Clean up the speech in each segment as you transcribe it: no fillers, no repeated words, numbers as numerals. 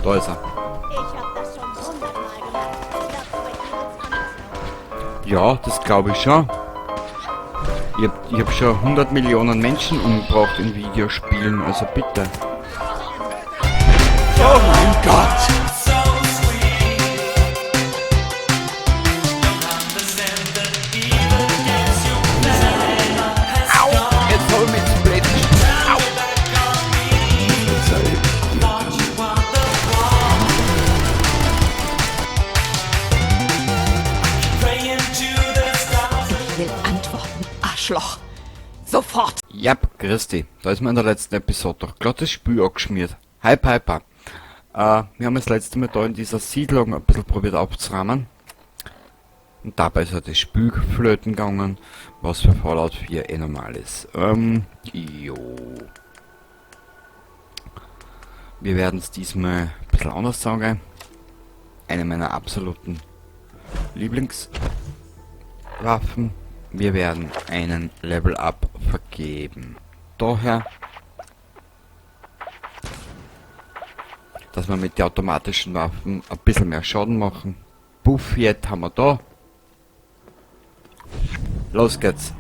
Da ist er. Ich hab das schon hundertmal gemacht. Glaubst du, bei dir wird's anders laufen? Ja, das glaube ich schon. Ich hab schon 100 Millionen Menschen umgebracht in Videospielen, also bitte. Oh mein Gott! Au! Jetzt hab ich mich zu blöd. Au! Verzeih ich dir dann. Ich will antworten, Arschloch. Sofort. Jap, grüß dich. Da ist mir in der letzten Episode doch glatt das Spiel angeschmiert. Hi Piper. Wir haben das letzte Mal da in dieser Siedlung ein bisschen probiert aufzuräumen. Und dabei ist halt das Spiel flöten gegangen, was für Fallout 4 eh normal ist. Jo. Wir werden es diesmal ein bisschen anders sagen. Eine meiner absoluten Lieblingswaffen. Wir werden einen Level-Up vergeben. Daher, dass wir mit den automatischen Waffen ein bisschen mehr Schaden machen. Buffet haben wir da. Los geht's.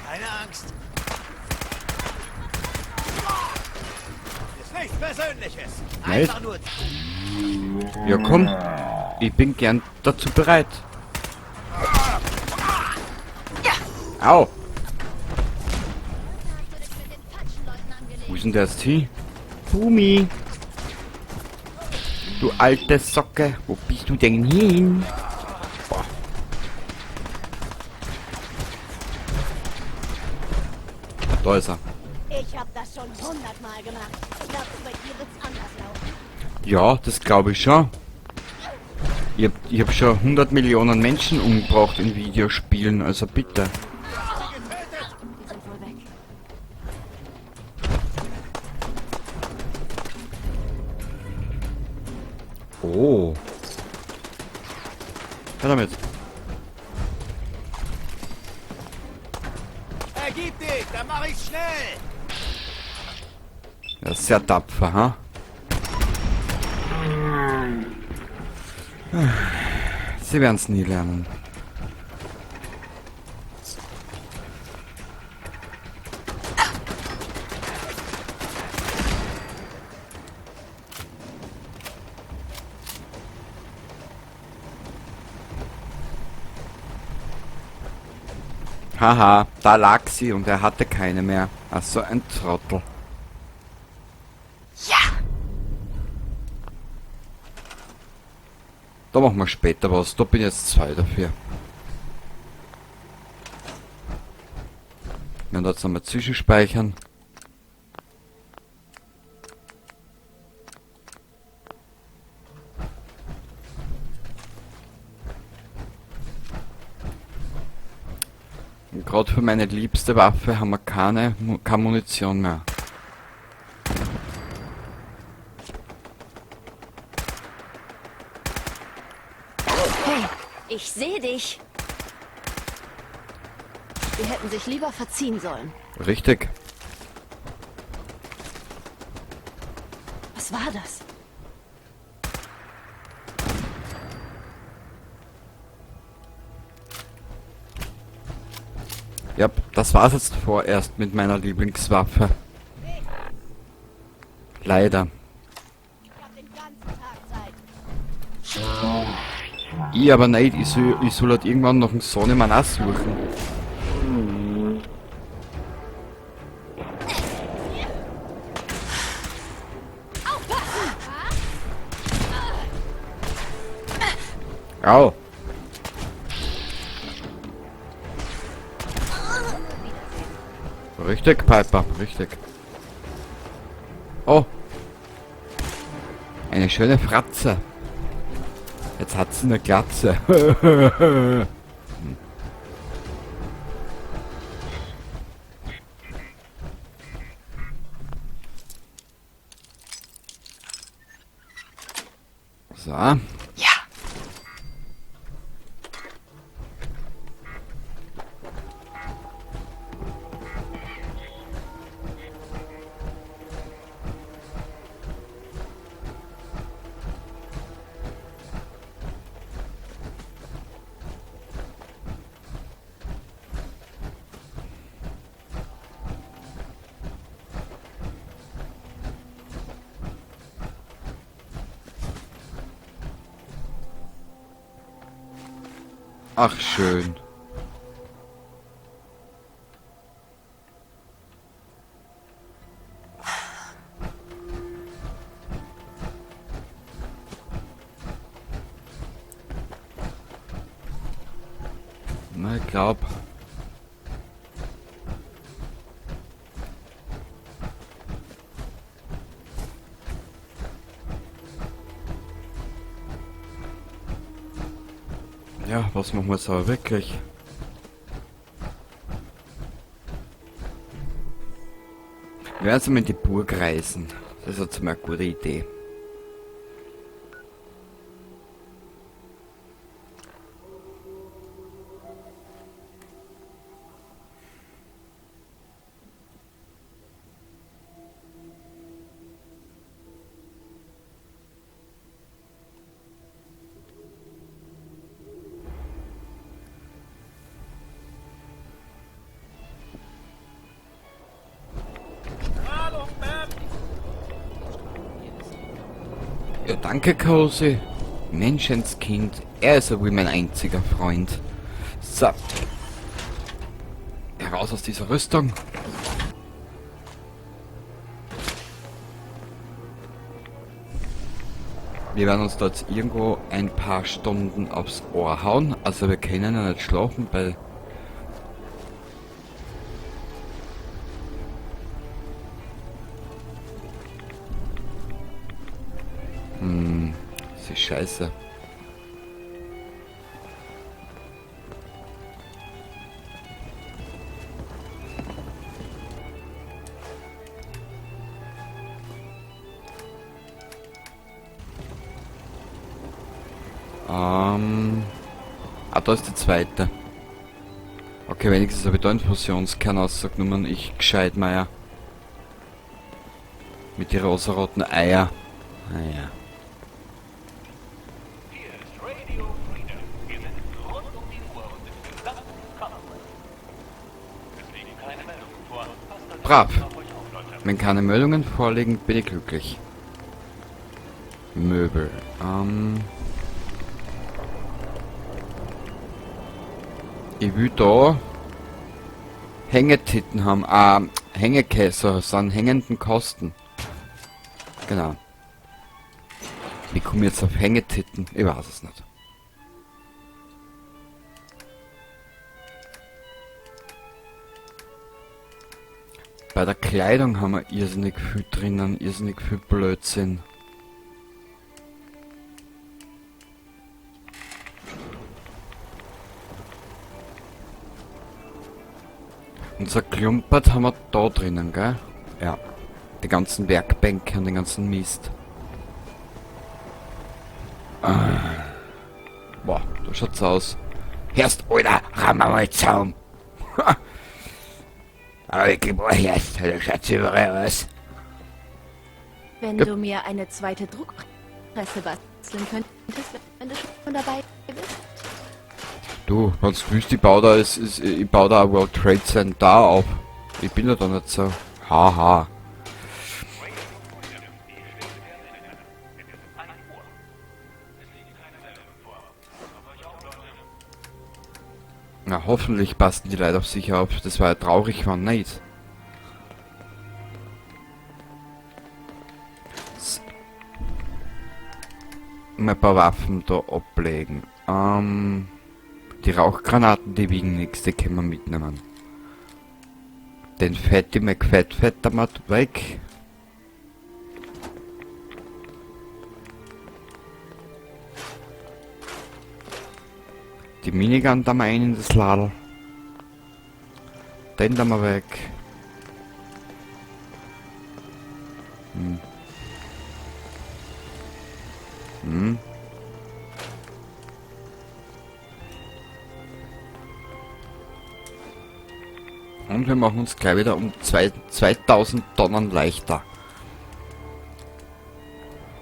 Keine Angst. Ist nichts Persönliches. Nein. Einfach nur. Ja, komm. Ich bin gern dazu bereit. Au. Wo ist denn der jetzt hin? Bumi. Du alte Socke. Wo bist du denn hin? Boah. Da ist er. Ich hab das schon hundertmal gemacht. Glaubst du, bei dir wird's anders laufen? Ja, das glaube ich schon. Ich hab schon 100 Millionen Menschen umgebracht in Videospielen, also bitte. Die sind wohl weg. Oh. Hör damit. Ergib dich, dann mach ich's schnell. Ja, sehr tapfer, ha? Sie werden's nie lernen. Haha, da lag sie und er hatte keine mehr. Ach so, ein Trottel. Ja! Da machen wir später was. Da bin ich jetzt zwei dafür. Wir werden jetzt nochmal zwischenspeichern. Und grad für meine liebste Waffe haben wir keine Munition mehr. Hey, ich seh dich. Sie hätten sich lieber verziehen sollen. Richtig. Was war das? Ja, das war's jetzt vorerst mit meiner Lieblingswaffe. Leider. Ich hab den ganzen Tag Zeit. Ich aber nicht, ich soll halt irgendwann noch einen Sohnemann auch suchen. Au! Richtig, Piper, richtig. Oh! Eine schöne Fratze. Jetzt hat sie eine Glatze. So. Ja. Ach, schön. Na, ich glaub. Ja, was machen wir jetzt aber wirklich? Wir werden jetzt mal in die Burg reisen. Das ist jetzt mal eine gute Idee. Ja, danke, Cozy. Menschenskind. Er ist ja wohl mein einziger Freund. So. Heraus aus dieser Rüstung. Wir werden uns da jetzt irgendwo ein paar Stunden aufs Ohr hauen. Also wir können ja nicht schlafen, weil... Das ist scheiße. Ah, da ist die zweite. Okay, wenigstens habe ich da einen Fusionskern ausgenommen. Ich Gescheitmeier. Mit den rosaroten Eier. Naja. Hier ist Radio Freedom. Wir senden rund um die Uhr und im gesamten Commonwealth. Es liegen keine Meldungen vor. Passt also Brav. auf euch auf, Leute. Wenn keine Meldungen vorliegen, bin ich glücklich. Möbel. Ich will da Hängetitten haben. Hängekäse, so einen hängenden Kosten. Genau. Wie komme ich jetzt auf Hängetitten? Ich weiß es nicht. Bei der Kleidung haben wir irrsinnig viel drinnen, irrsinnig viel Blödsinn. Unser Klumpert haben wir da drinnen, gell? Ja. Die ganzen Werkbänke und den ganzen Mist. Ah. Boah, da schaut's aus. Herst, Alter, ramm mal zusammen. Aber wirklich, boah, Herst, da schaut's überall aus. Wenn Ja. du mir eine zweite Druckpresse basteln könntest, wenn du schon dabei bist. Du, wenn's willst, ich baue da, es ist, ich baue da ein World Trade Center auf. Ich bin ja da nicht so. Haha. Na, hoffentlich passen die Leute auf sich auf. Das war ja traurig, wenn nicht. Mal ein paar Waffen da ablegen. Die Rauchgranaten, die wiegen nix, die können wir mitnehmen. Den Fatty McFat da mal weg. Die Minigun da mal ein in das Ladel. Den da mal weg. Und wir machen uns gleich wieder um 2000 Tonnen leichter.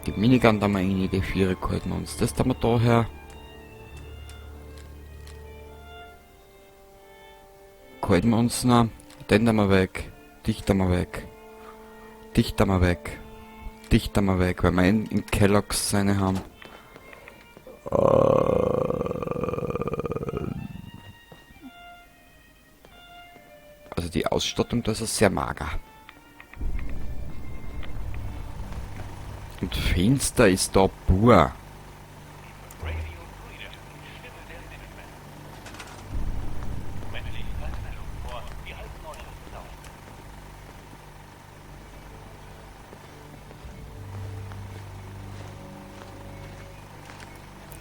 Die Minigun da mal rein, die 4 halten wir uns. Das da wir da her. Halten wir uns noch. Den da mal weg. Dich da mal weg. Dich da mal weg. Dich da mal weg, weil wir in Kellogg's seine haben. Also die Ausstattung, das ist sehr mager. Und finster ist da pur. Radio Freedom, Stimme der Minutemen. Moment liegt keine Meldung vor. Wir halten euch auf dem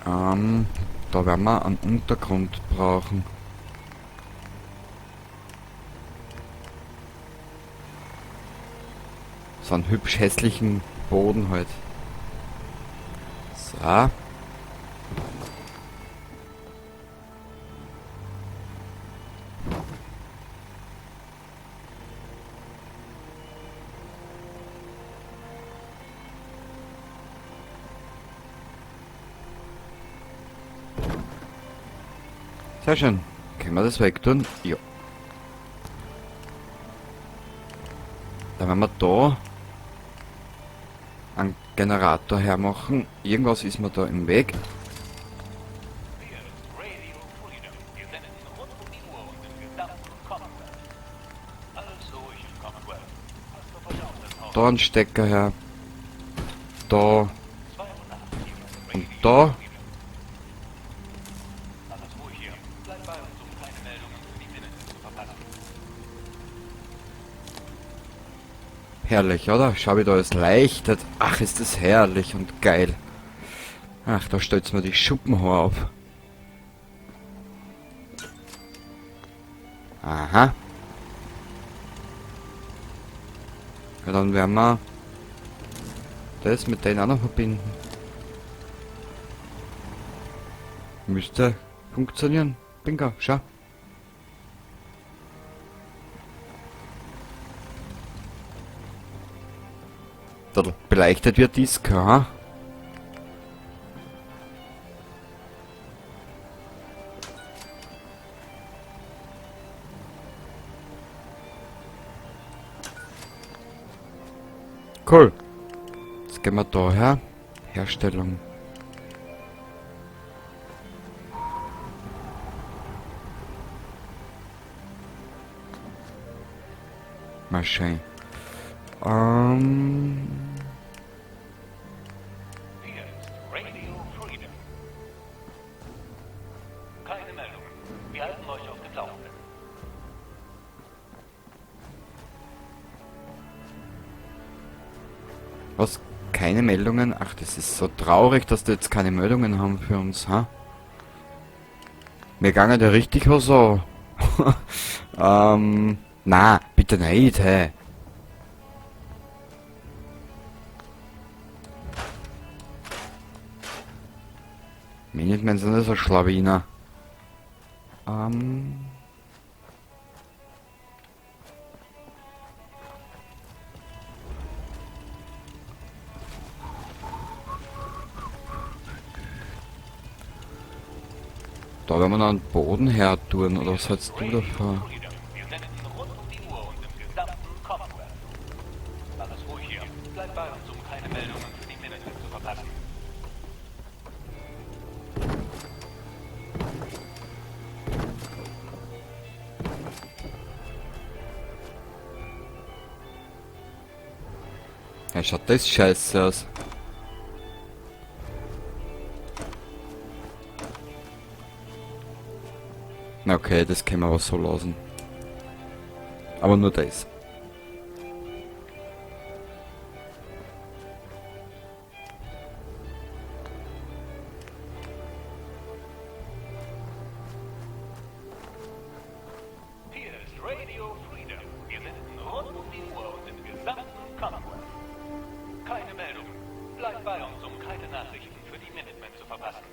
Laufenden. Da werden wir einen Untergrund brauchen. So einen hübsch hässlichen Boden halt. So. Sehr schön. Können wir das wegtun? Ja. Dann werden wir da einen Generator hermachen. Irgendwas ist mir da im Weg. Hier ist Radio Freedom. Wir senden rund um die Uhr und im gesamten Commonwealth. Alles ruhig im Commonwealth. Passt auf euch auf da draußen. Da ein Stecker her. Da. 2 Uhr nachts hier bei Und Radio da. Freedom. Alles ruhig hier. Bleibt bei uns, um keine Meldungen für die Minutemen zu verpassen. Herrlich, oder? Schau, wie da alles leuchtet. Ach, ist das herrlich und geil. Ach, da stellt's mir die Schuppenhaar auf. Aha. Ja, dann werden wir das mit denen auch noch verbinden. Müsste funktionieren. Bingo, schau. Da beleuchtet wird Disco, ha? Cool. Jetzt gehen wir da her. Herstellung. Mal schauen. Hier ist Radio Freedom. Keine Meldungen. Wir halten euch auf dem Laufenden. Was? Keine Meldungen? Ach, das ist so traurig, dass die jetzt keine Meldungen haben für uns, ha? Mir gangen ja richtig was an. Na, bitte nicht, hä? Minutemen sind so Schlawiner. Da werden wir noch einen Boden her tun, oder was hältst du davon? Wir senden rund um die Uhr und im gesamten Commonwealth. Alles ruhig hier. Bleibt bei uns, um keine Meldungen für die Minutemen zu verpassen. Ja, schaut das scheiße aus. Na okay, das können wir aber so lassen. Aber nur das. Hier ist Radio Freedom. Wir senden rund um die Uhr und im gesamten Commonwealth. Keine Meldungen. Bleibt bei uns, um keine Nachrichten für die Minutemen zu verpassen.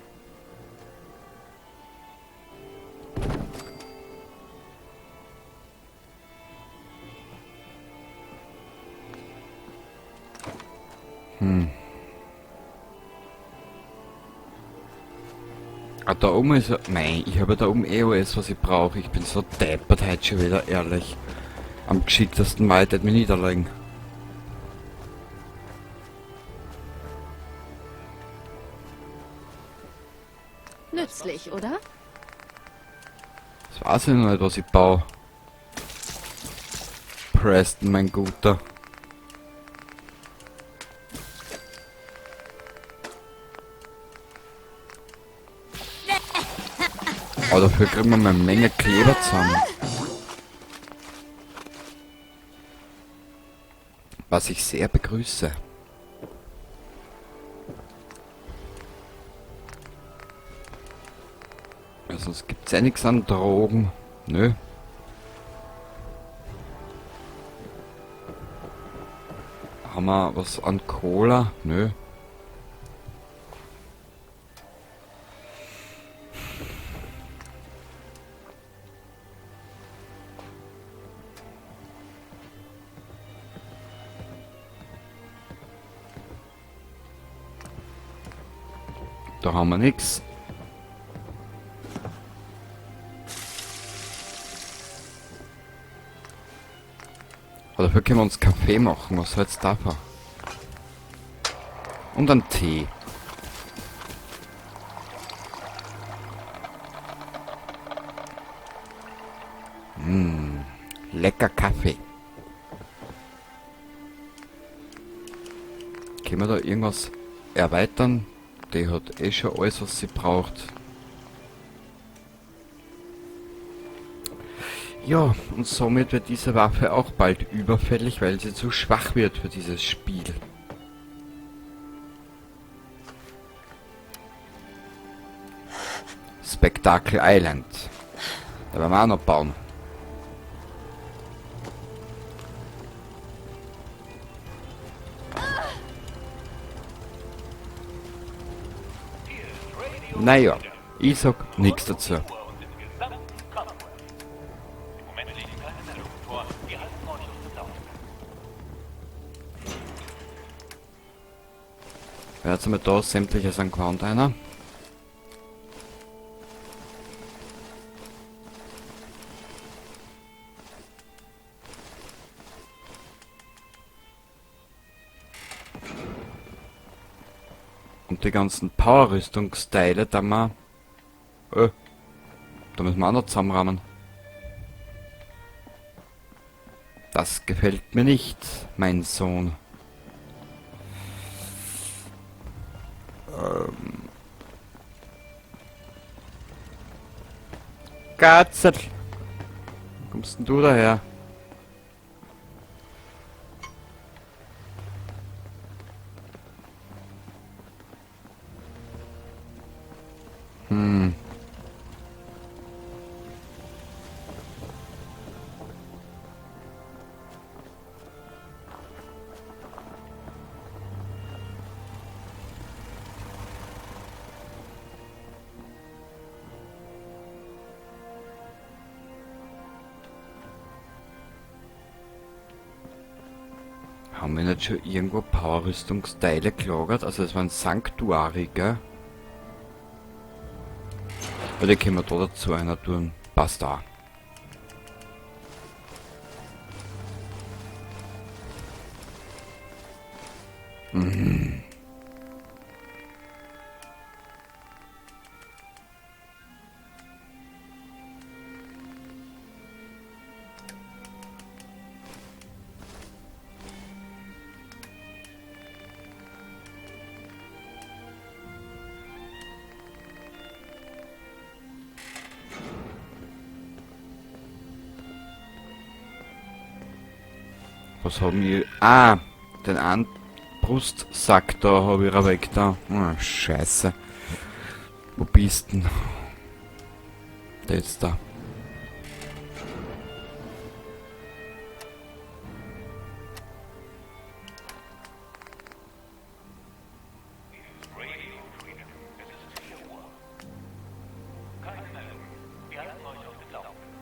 Ah, da oben ist er. Nein, ich habe da oben eh alles, was ich brauche. Ich bin so deppert heute schon wieder, ehrlich. Am geschicktesten Mal hätte ich mich niederlegen. Nützlich, oder? Das weiß ich noch nicht, was ich baue. Preston, mein Guter. Aber dafür kriegen wir mal eine Menge Kleber zusammen. Was ich sehr begrüße. Ja, sonst gibt's ja nichts an Drogen. Nö. Haben wir was an Cola? Nö. Da haben wir nix. Aber dafür können wir uns Kaffee machen. Was hältst du davon? Und einen Tee. Lecker Kaffee. Können wir da irgendwas erweitern? Die hat eh schon alles, was sie braucht. Ja, und somit wird diese Waffe auch bald überfällig, weil sie zu schwach wird für dieses Spiel. Spectacle Island. Da werden wir auch noch bauen. Naja, ich sag nix dazu. Jetzt haben wir da sämtliche Sankt Container. Und die ganzen Power-Rüstungsteile, da wir... da müssen wir auch noch zusammenrahmen. Das gefällt mir nicht, mein Sohn. Katzel! Wo kommst denn du daher? Haben wir nicht schon irgendwo Power-Rüstungsteile gelagert? Also das waren Sanctuary, gell? Oder die können wir da dazu einer tun. Passt da. Was haben wir? Ah, den einen Brustsack da hab ich weg da. Ah, scheiße. Wo bist denn? Der ist da. Radio Freedom. Es ist 4 Uhr. Keine Meldung. Wir halten euch auf dem Laufenden.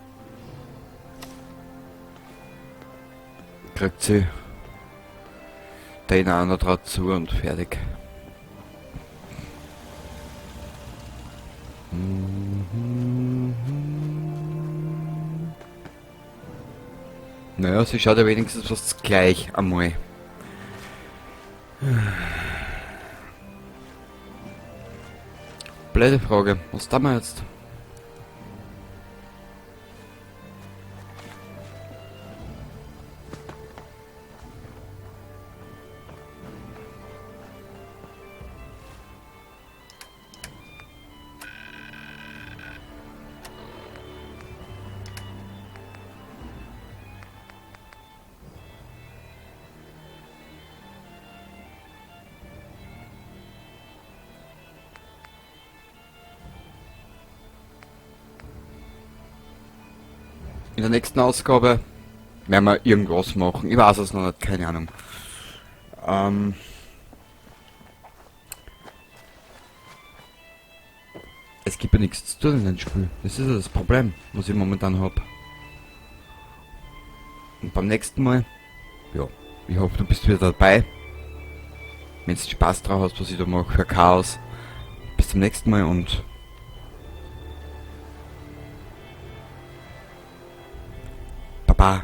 Kriegt sie Container auch noch dazu und fertig. Naja, sie schaut ja wenigstens was gleich einmal. Blöde Frage, was tun wir jetzt? In der nächsten Ausgabe werden wir irgendwas machen. Ich weiß es noch nicht, keine Ahnung. Es gibt ja nichts zu tun in dem Spiel. Das ist ja das Problem, was ich momentan hab. Und beim nächsten Mal, ja, ich hoffe, du bist wieder dabei. Wenn du Spaß drauf hast, was ich da mache, für Chaos. Bis zum nächsten Mal und Baba.